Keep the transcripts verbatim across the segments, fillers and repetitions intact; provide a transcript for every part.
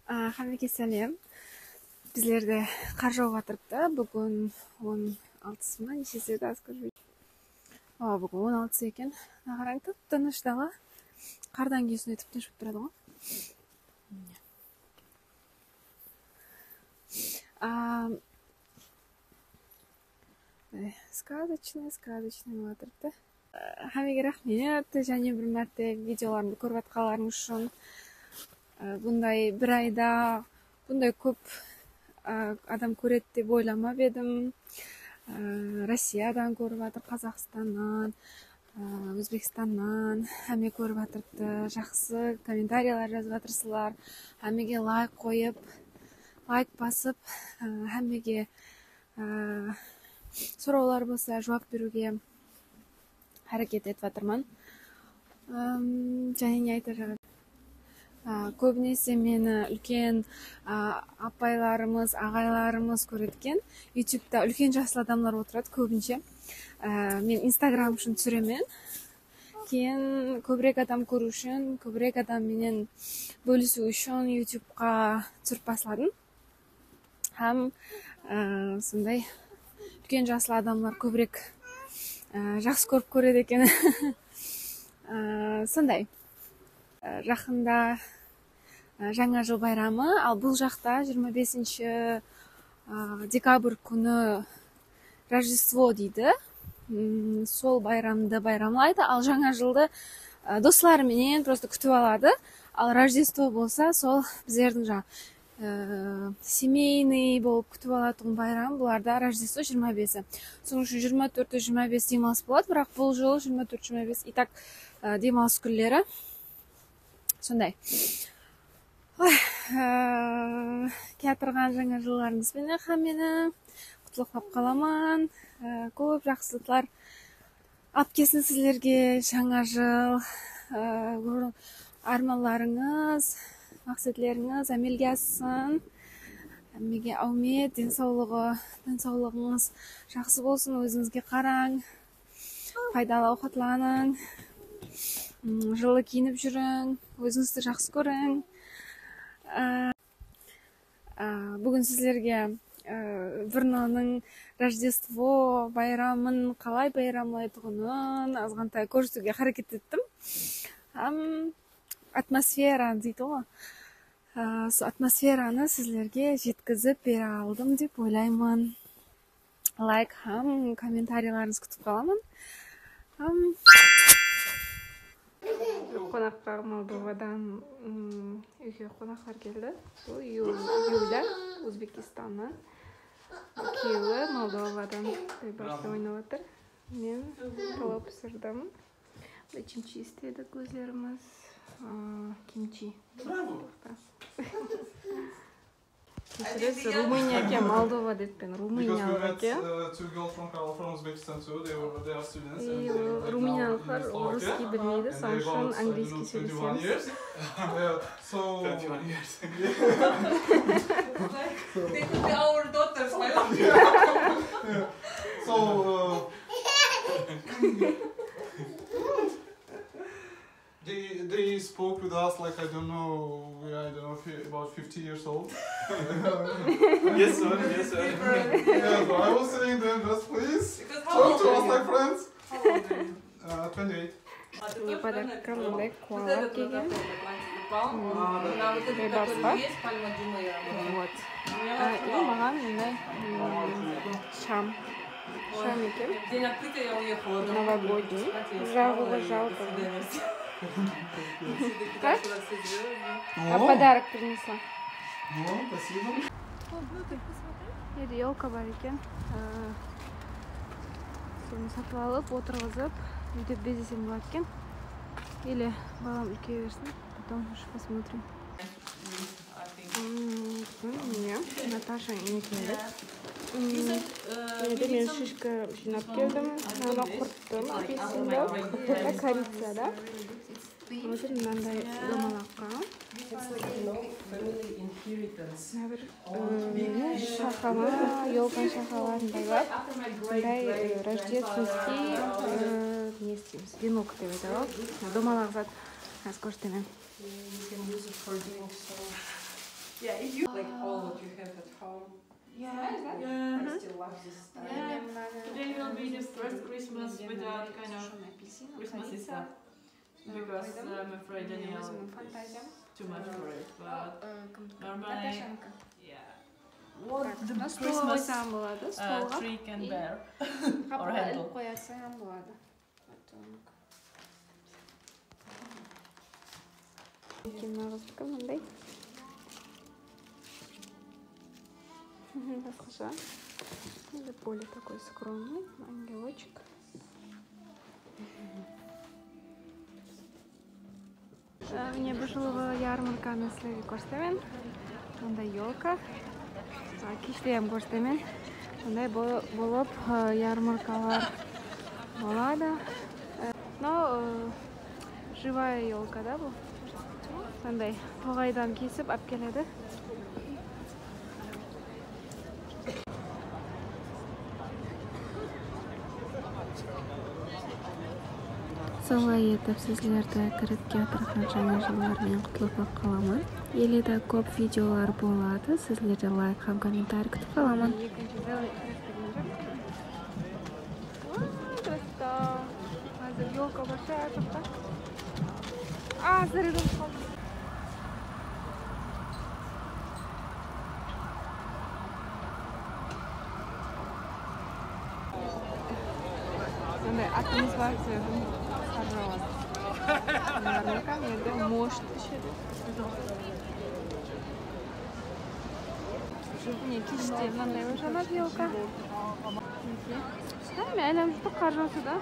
A, hámmege sálem. Bizlerde qar jawıp atırıptı. Búgin on altısı ma, neshesi edi, az kórip. A, búgin on altısı eken. Mına qarań, tıp-tınısh dala. Qardan keyin usınday tıp-tınısh bolıp turadı ǵoy. A, e, сказочный, сказочный bolıp atırıptı. Hámmege raxmet, jáne bir márte videolarımdı kórip atqanlarıńız ushın. Bunday bir ayda bunday kóp adam kóredi dep oylamap edim. Rossiyadan kórip atır, Qazaqstannan, Ózbekstannan hámme kórip atırıptı. Jaqsı kommentariyalar jazıp atırsızlar. Hámmege layk qoyıp, layk basıp, hámmege sorawlar bolsa juwap beriwge háreket etip atırman. Jáne ne aytajaq edim? A, kóbinese meni úlken, a, apaylarımız, aǵaylarımız kóredi eken. YouTube'ta úlken jaslı adamlar otıradı kóbinshe. A, men Instagram ushın túsiremen. Keyin kóbirek adam kóriw ushın, kóbirek adam menen bólisiw ushın YouTube'qa túsirip basladım. Hám, e, sonday úlken jaslı adamlar kóbirek, e, jaqsı kórip kóredi eken. E, sonday. E, jaqında, e, Jańa jıl bayramı, al bul jaqta jigirma besinshi, e, dekabr kúni Rojdestvo deydi. Sol bayramdı bayramlaydı. Al jańa jıldı, e, dosları menen prosto kútip aladı. Al Rojdestvo bolsa sol bizlerdiń jań-, e, semeynıy bolıp kútip alatuǵın bayram. Bularda Rojdestvo jigirma besi. Sonıń ushın jigirma tórti, jigirma bes dem alıs boladı, biraq bul jıl jigirma tórt, jigirma bes, и так, e, dem alıs kúnleri. Sonday. Oy, e, kiyatırǵan jańa jıllarıńız benen hámmeni qutlıqlap qalaman. E, kóp jaqsılıqlar alıp kelsin sizlerge jańa jıl. E, ármanlarıńız, maqsetlerińiz ámelge assın. Hámmege áwmet, densawlıǵı, densawlıǵıńız jaqsı bolsın, ózińizge qarań. Paydalı awqatlanıń, mm, jıllı kiyinip júriń, ózińizdi jaqsı kóriń. Á, á, búgin sizlerge, á, Brnonıń Rojdestvo bayramın qalay bayramlaytuǵının azǵantay kórsetiwge háreket ettim. Hám atmosfera deydi ǵoy. Á, sol atmosferanı sizlerge jetkizip bere aldım dep oylayman. Layk hám kommentariyalarıńızdı kútip qalaman. Hám qonaqqa Moldovadan, mm, úyge qonaqlar keldi. Bul Yu-, Yuля, Ózbekistannan. Kúyewi Moldovadan, toybarısta oynap atır. Men palov pisirdim. Kimchi istedik ózlerimiz. Aa, kimchi. Keshiresiz, Rumıniya eken, Moldova depten, Rumıniyalıq eken. I, Rumıniyalıqlar russkiy bilmeydi, sonıń ushın angliyskiy sóylesemiz. They could be our daughters, my love. They, they spoke with us like, I don't know, we are, I don't know, fi-, about fifty years old. Yes, sir, yes, sir. Yeah, so I was saying to them, just please talk to us like friends. How old are you? Uh, twenty-eight. Mine podarokka mınday koala kelgen. Beybarısqa. Вот. I maǵan mınday, mm, sham. Sham eken. Новогодний. Jaǵılı jalpı. Как? А, подарок принесла. О, спасибо. Mına jerde yolka bar eken. Sonı satıp alıp, otırǵızıp, úyde bezesem boladı eken. Или balam úlkeye bersin, потом ещё посмотрим. Búgin mine Natasha úyine keldik. Mına jerde men shishka jıynap keldim. Mınanı qurıttım, apelsinli. Da korica da. Házir mınanday domalaqqa. Mına bir, ı, shaxama, yolka shaxaların baylap, mınday, ı, рождественский, ı, ne isteymiz, венок dep aytadı ǵoy. Domalaq zat. Házir kórsetemen. You can use it for doing some, Yeah, if you like all what you have at home. Yeah, yeah. I still love this style. Yeah. Today will be the first Christmas without kind of Christmas Easter. Because I'm afraid Daniel is too much for it, but normally, yeah. What the Christmas tree can bear or handle. Qoyasıń boladı. Keyin mına qızdıkı mınday. Basqasha. Endi bolее такой скромный, ангелочек. Á, mine, bul jılǵı yarmarkanı sizlerge kórsetemen. Mınday yolka. Á, keshte hám kórsetemen. Mınday bo-, bolıp, á, yarmarkalar boladı. Á, mınaw, á, живая yolka da bul. Mınday toǵaydan kesip alıp keledi. Solay etip sizlerdi kirip kiyatırǵan jańa jıllar menen qutlıqlap qalaman. Ele de kóp videolar boladı, sizlerden layk hám kommentariy kútip qalaman. Vay, krasota! Házir yolka bar shıǵar, toqta. A, zaryad bolıp qaldı. Sonday atımız bar, sebebi sarjawaz. Yarmarka, endi most ishedi. Mine, keshte mınanday bolıp janadı yolka. Minekey. Hámme aylanıp júrdi, qar jawsa da.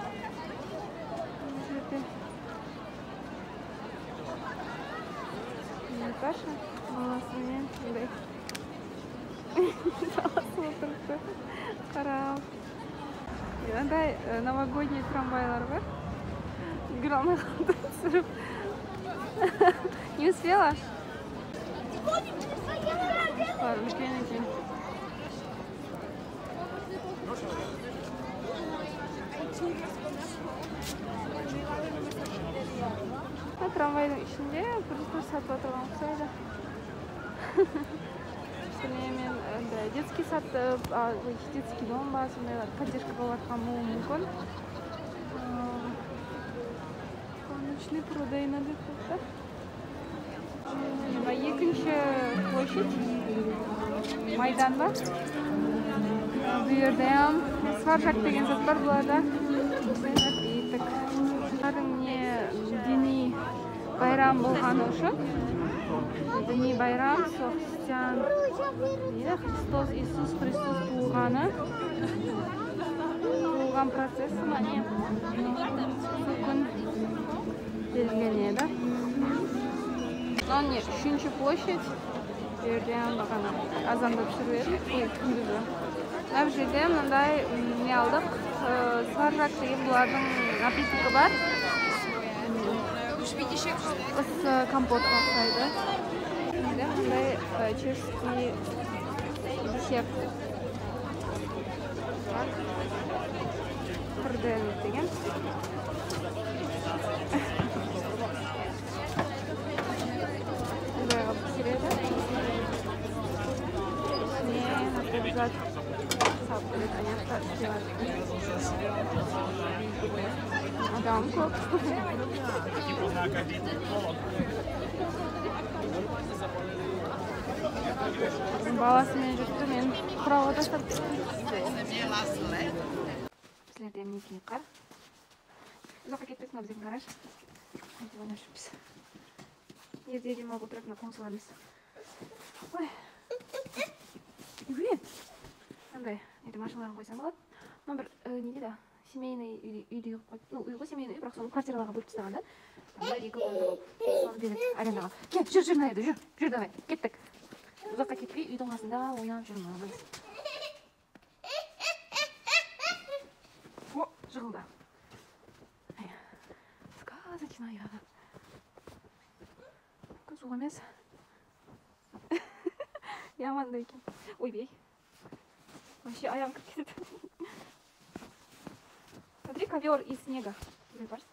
Bul jerde Natasha balası menen mınday. Balası otırıptı. Qaram. Mınday, e, новогодний tramvaylar bar. Úlgere almay qaldı, túsirip. Не успела? Bar, úlken eken. Ha, tramvaydıń ishinde bir zat satıp atırǵan uqsaydı. Bilmeymen, endi, детский satıp, a, ой, детский dom ba, sondaylar поддержка bolıp atırǵan bolıwı múmkin. Aa, Солнечный пруды dep turıptı. Mına ekinshi ploshad, maydan ba? Bu jerde hám svarjak degen zat bar, bularda. Buytık. Bulardıń ne, diniy bayram bolǵanı ushın, diniy bayram, sol Xristian, ne, Xristos, Iisus Xristos tuwılǵanı, tuwılǵan processi, mine, sol kún belgilenedi. Mına, mine, úshinshi ploshad. Bu jerde baǵana azanda túsirip edim, kúndizi. Mına bir jerde mınday, mm, ne aldıq? Ee, svarjak degen bulardıń napitkı bar. Isı kompotqa uqsaydı. Endi mınday, e, чешский desert. Pırden degen. Mınday qılıp pisiredi. Ústine mınday zat salıp beredi, ayaqqa islep atır. Adam kóp. Balası menen júripti, men quralǵa taslap kettim. Bizlerde minekey qar. Uzaqqa ketpes, mına biziń garaj. Aytip oynap júrmiz. Erde dem alıp otıratuǵın qońsılarımız. Oy. Úyge. Mınday, nede mashinalardı qoysam boladı. Mına bir, e, ne deydi? Семейный úy, úydey qılıp qoyıp, ну, úy ǵoy, семейный úy, biraq sonı kvartiralarǵa bólip taslaǵan da. Mına eki kvartira. Sonı beredi arendaǵa. Kel, júr, júr, mına jerde, júr. Júr, давай, kettik. Uzaqqa ketpey, úydiń qasında oynap júrmiz. O, jıǵıldı. Ay, сказочная. Suw emes. Yaman da eken. Oybey. Вообще ayaǵım kirip ketedi. Смотри, ковёр из снега. Júre barız.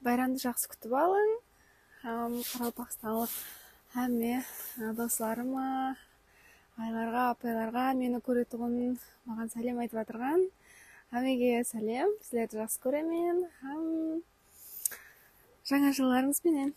Bayramdı jaqsı kútip alıń. Hám qaraqalpaqstanlıq hámme, a, doslarıma, aylarǵa, apaylarǵa, meni kóretuǵın, maǵan sálem aytıp atırǵan hámmege sálem. Sizlerdi jaqsı kóremen. Hám jańa jıllarıńız benen.